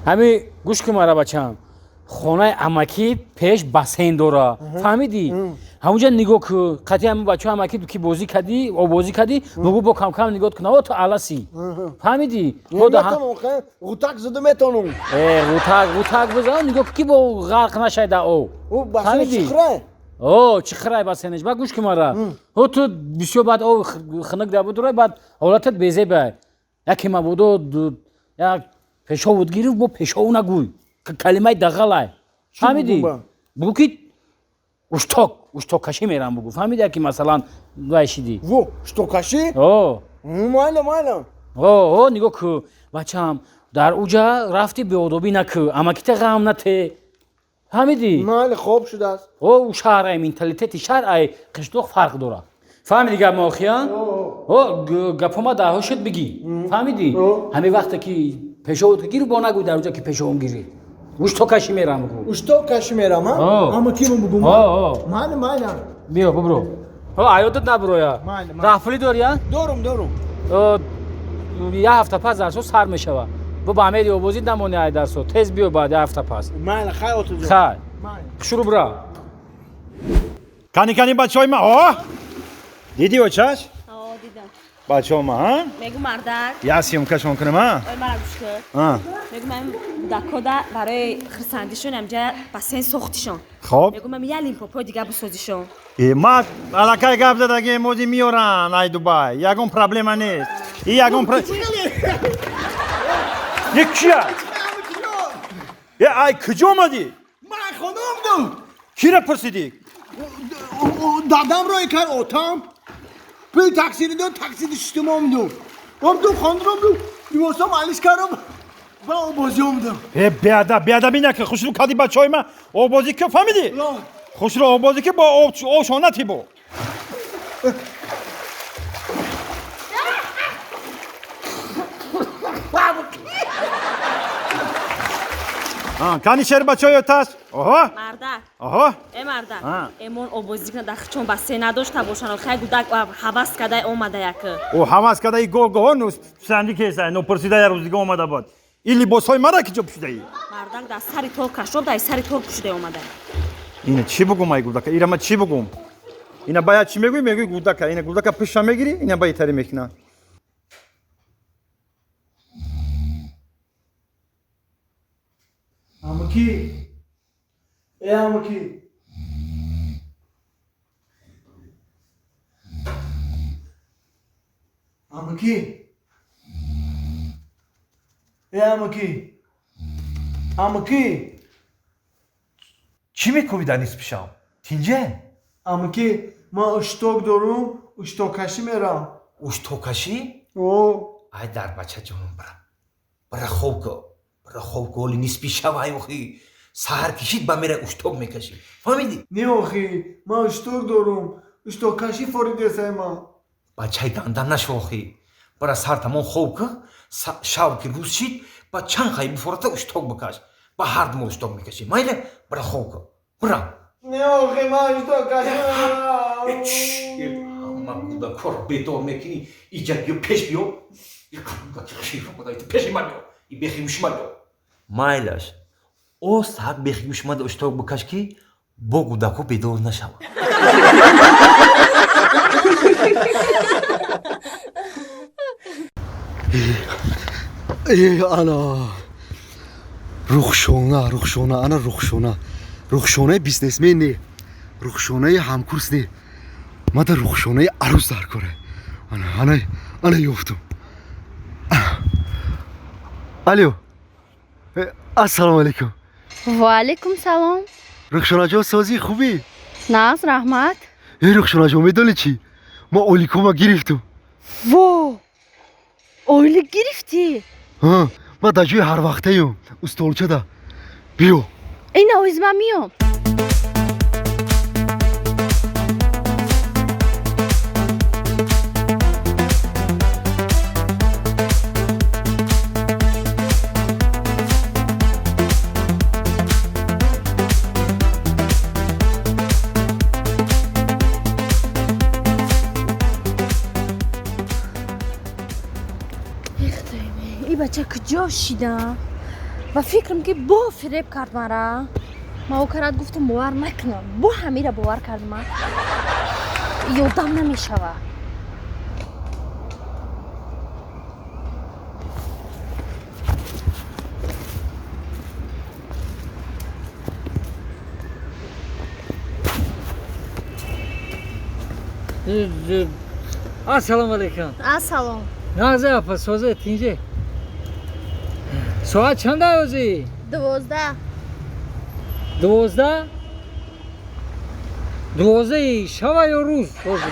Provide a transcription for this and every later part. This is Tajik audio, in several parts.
Ҳами гӯш кун мара, бачам. Хонаи амакӣ пеш бассейн дора. Фаҳмидӣ? Ҳамунҷа нигоҳ ку, қатъи ҳамин бачаҳо амакӣ ки бозӣ кардӣ, обозӣ кардӣ, бугӯ бо кам-кам нигоҳ кун, о ту аласӣ. Фаҳмидӣ? Ғутак зуда метонум. Ғутак, ғутак бизан, нигоҳ ку ки бо ғарқ нашай дар об. Фаҳмидӣ? О, чӣ хирай бассейнаш. Баъд гӯш кун мара. Ҳо ту бисёр баъд об хунук дар будурай, баъд ҳолатат безебай. Яке мабодо як пешовут гирифт, бо пешову нагӯй. Калимаи дағалай. Фаҳмидӣ? Бугӯ ки ушток, уштоккашӣ мерам бугӯ. Фаҳмидӣ ки масалан вай шидӣ? Во, уштоккашӣ? О. Майла, майла. О, нигоҳ ку, бачам, дар уҷа рафти беодобӣ накӯ, амакита ғам нате. Фаҳмидӣ? Майли, хоб шудааст. О, у шаҳр ай, менталитети шаҳр ай қишлоқ фарқ дорад. Фаҳмидӣ гап моохия? О, гапома дар ҳошет бигӣ. Фаҳмидӣ? Ҳамин вақте ки пешовут гирифт, бо нагӯй дар уҷа ки пешовум гирифт. Уштоккашӣ мерам бугӯ. Уштоккашӣ мерам, а? Амакиму бугӯм? О. Майли, майли. Биё, бубро. О, аёдат набуроя. Майли, майли. Даҳпулӣ дорӣ, а? Дорум, дорум. Як ҳафта пас дарсҳо сар мешавад. Бо ба Амеди обозӣ намони ай дарсҳо. Тез биё баъд як ҳафта пас. Майли, хай отуҷон. Хай. Майли. Шурӯъ бира. Кани, кани бачаҳои ма, о? Дидӣ очаш? О, дидам. Бачаҳо ма, ҳа? Мегу мардак. Як съёмкашон кунам, а? Ой, мара гӯш кун. А. Мегу ман кӯдакода барои хурсандишон ҳамҷа бассейн сохтишон. Хоб. Мегу ман як лимпопои дига бисозишон. Э, ма аллакай гап задагем, мози миёран ай Дубай. Ягон проблема нест. И ягон про... Е кия? Е, ай куҷо омадӣ? Ман хона омадам. Кира пурсидӣ? Дадам рой кард, отам. Пули таксиро дод, таксиро шиштум омадам. Омадам, хонро омадам, либосам алиш кардам, ба обозӣ омадам. Э, беадаб, беадабӣ накун. Хушрӯ кардӣ бачаҳои ма, обозӣ ки, фаҳмидӣ? Хушрӯ обозӣ ки бо обшона тибо. Кани шер бачаҳои оташ? Оҳо. Мардак. Оҳо. Э, мардак. Эмон обозӣ кунад, дар чон бассейн надошта бошанд. Хай гудак ҳавас кадай омада як. О, ҳавас кадай гоҳ-гоҳ ну санди кесай, ну пурсида як рӯз дига омада буд. Ин либосҳои мара ки ҷо пӯшидаӣ? Мардак дар сари тор кашоб, дар сари тор пӯшида омада. Ина чӣ бугум ай гудака? Ира ма чӣ бугум? Ина бая чӣ мегӯӣ? Мегӯӣ гудака. Ина гудака пиша мегирӣ, ина баи тари мекунад. Амаки. Э, амаки. Амаки. Э, амаки. Амаки. Чӣ мекунӣ дар нисфи шаб? Тинҷе? Амаки, ман ушток дорум, уштоккашӣ мерам. Уштоккашӣ? О. Ай дар бача ҷонам бира. Бира хоб ку. Бира хоб ку, оли нисфи шаб ай охи. Саҳар кишид ба мера ушток мекашӣ. Фаҳмидӣ? Не охи, ман ушток дорум. Уштоккашӣ форидесай ман. Бачаи данда нашо охи. Бира сар тамом хоб ку, шаб ки рӯз шид, ба чанд хай бифората ушток бикаш. Ба ҳар ду мо ушток мекашӣ. Майла, бира хоб ку. Бира. Не охи, ман уштоккашӣ мерам. Ҳама кӯдакҳоро бедор мекунӣ, иҷа биё, пеш биё. Пеши ман биё. И бехиюши ман биё. Майлаш, о саат бехиюши ман ушток бикаш ки бо кӯдакҳо бедор нашаванд. Э, ана Рухшона, Рухшона, ана Рухшона. Рухшонаи бизнесмен не, Рухшонаи ҳамкурс не, мада Рухшонаи арӯз дар кора. Ана, ана, ана ёфтум. Алло. Ассалому алайкум. Ва алайкум салом. Рухшонаҷон, созӣ хубӣ? Нағз, раҳмат. Э, Рухшонаҷон, медонӣ чӣ? Ман ойликома гирифтум. Во! Ойлик гирифтӣ? Ҳа, ман дар ҷои ҳарвақтаем, устолчада. Биё. Ина оиз ман миём. Бача куҷо шидам? Ба фикрам ки бо фиреб кард мара. Ма ӯ карад гуфтам бовар накунам. Бо ҳамира бовар кардам. Ёдам намешава. Ассалому алайкум. Ассалом. Нағзе апа, созе тинҷе. Соат чанда ҳозӣ? 12. 12? 12 шава ё рӯз ҳозӣ?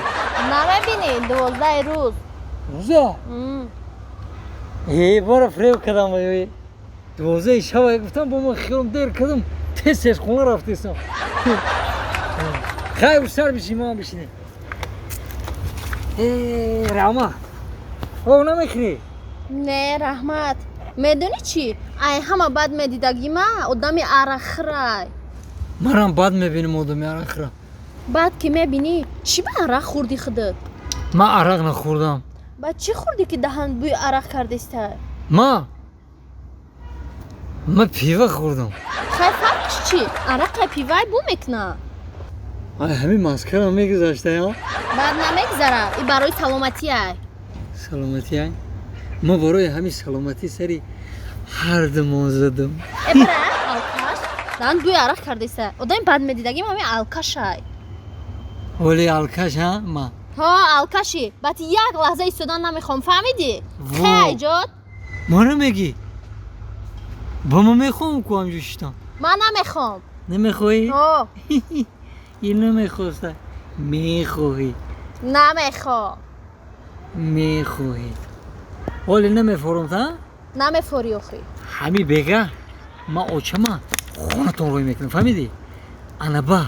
Намебинӣ, 12 рӯз. Рӯза? Э, бора фиреб кардам. 12 шава гуфтам, бо ман хиёлам дер кардам, тез тез хона рафтесам. Хайр, сар бишин, ман бишинем. Э, Рама. Об намехӯрӣ? Не, раҳмат. Медонӣ чӣ? Ай ҳама бад медидагима одами арақхӯрай. Манам бад мебинам одами арақхӯра. Бад ки мебинӣ, чӣ ба арақ хӯрдӣ худат? Ман арақ нахӯрдам. Баъд чӣ хӯрдӣ ки даҳан бӯи арақ кардеста? Ма? Ман пива хӯрдам. Хай, фарқш чӣ? Арақай пивай бӯ мекунад. Ай ҳамин маскара мегузашта, я? Баъд намегузара, и барои саломатиай. Саломатиай? Ма барои ҳамин саломатӣ сари ҳардумон задам. Э, бира, алкаш. Даҳан бӯи арақ кардеста. Одами бад медидагим ҳамин алкашай. Вале алкаш, ҳа, ма? Ҳо, алкашӣ. Баъд як лаҳза истодан намехоҳам, фаҳмидӣ? Хай, ҷод. Мара мегӣ? Ба ма мехоҳам ку ҳамҷо шитам. Ман намехоҳам. Намехоҳӣ? Ҳо. Ин намехоста. Мехоҳӣ. Намехоҳам. Мехоҳӣ. Ҳоле намефорам, та? Намефорӣ охӣ. Ҳами бега ман очама хонатон рӯй мекунам, фаҳмидӣ? Ана ба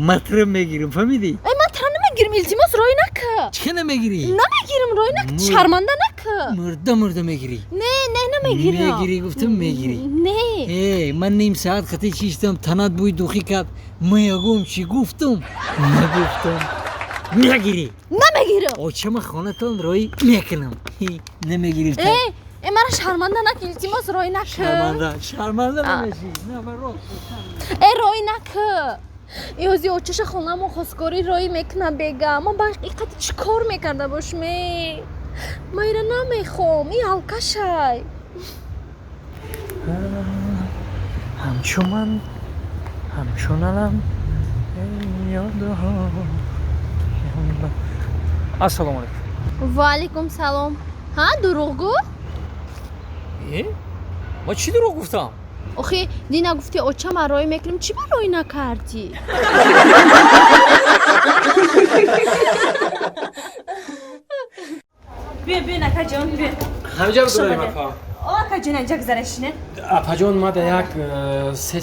матра мегирам, фаҳмидӣ? Э, ман тра намегирам, илтимос, рой нака. Чӣ намегирӣ? Намегирам, рой нака, шарманда нака. Мурда мурда мегирӣ. Не, не, намегирам. Мегирӣ, гуфтам, мегирӣ. Не. Э, ман ним соат хати чиштам, танат бӯи духӣ кард. Ман ягон чӣ гуфтам? Нагуфтам. Мегирӣ. Намегирам. Очама хонатон рой мекунам. Намегирӣ. Э, э, мара шарманда нака, илтимос, рой нака. Шарманда, шарманда намешӣ. На, баро. Э, рой нака. Э, ҳози очаша хонамо хостгорӣ рой мекунам бега. Ман ба ҳақиқати чӣ кор мекарда бошам, э? Ман ира намехоҳам, ин алкашай. Ҳамчу ман, ҳамчунанам, ёдҳо. Ассалому алайкум. Ва алайкум салом. Ҳа, дурӯғгӯ? Э? Ман чӣ дурӯғ гуфтам? Охи, дина гуфти очама рой мекунем, чӣ ба рой накардӣ? Биё, биё, акаҷон, биё. Ҳамҷа бидорем, апа. О, акаҷон, инҷа гузарешине. Апаҷон, ма да як се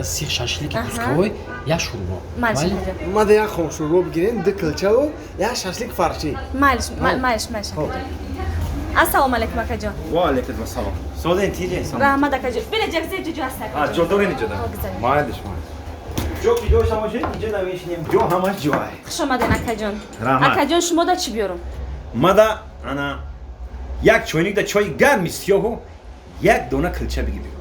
сих шашлики кусковой, як шӯрбо. Майлиш, акаҷон. Ма да як хомшӯрбо бигирем, ду килчаву як шашлик фаршӣ. Майлиш, майлиш, майлиш, акаҷон. Ассалому алайкум, акаҷон. Ва алайкум ассалом. Созен, тиҷе? Раҳмат, акаҷон. Бина, ҷагзе ҷо ҳаст, акаҷон. Ҷо дорем инҷо да? Майлиш, майлиш. Ҷо ки ҷо шамошед, инҷо намешинем. Ҷо ҳамаш ҷой. Хуш омаден, акаҷон. Раҳмат. Акаҷон, шумо да чӣ биёрам? Ма да ана як чойник да чойи гарми сиёҳу як дона килча бигирем.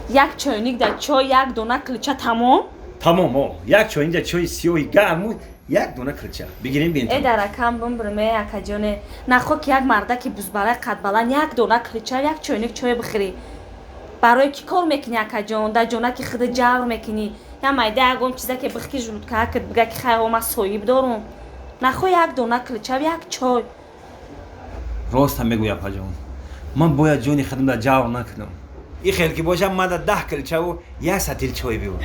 Як чойник да чой, як дона килча, тамом? Тамом, о. Як чойник да чойи сиёҳи гарму як дона килча. Бигирем, бинем. Э, даракам бумбурме, акаҷоне. Нахо ки як мардаки бузбалай қадбаланд як дона килча, як чойник чой бихӯрӣ. Барои кӣ кор мекунӣ, акаҷон? Дар ҷонаки худ ҷавр мекунӣ. Я майда ягон чиза ки бихки жулудкаакат бига ки хай, ма соҳиб дорум. Нахо як дона килча, як чой. Рост ҳам мегӯй, апаҷон. Ман бояд ҷони худам дар ҷавр накунам. И хел ки бошам, ман да 10 килчаву як сатил чой биёр.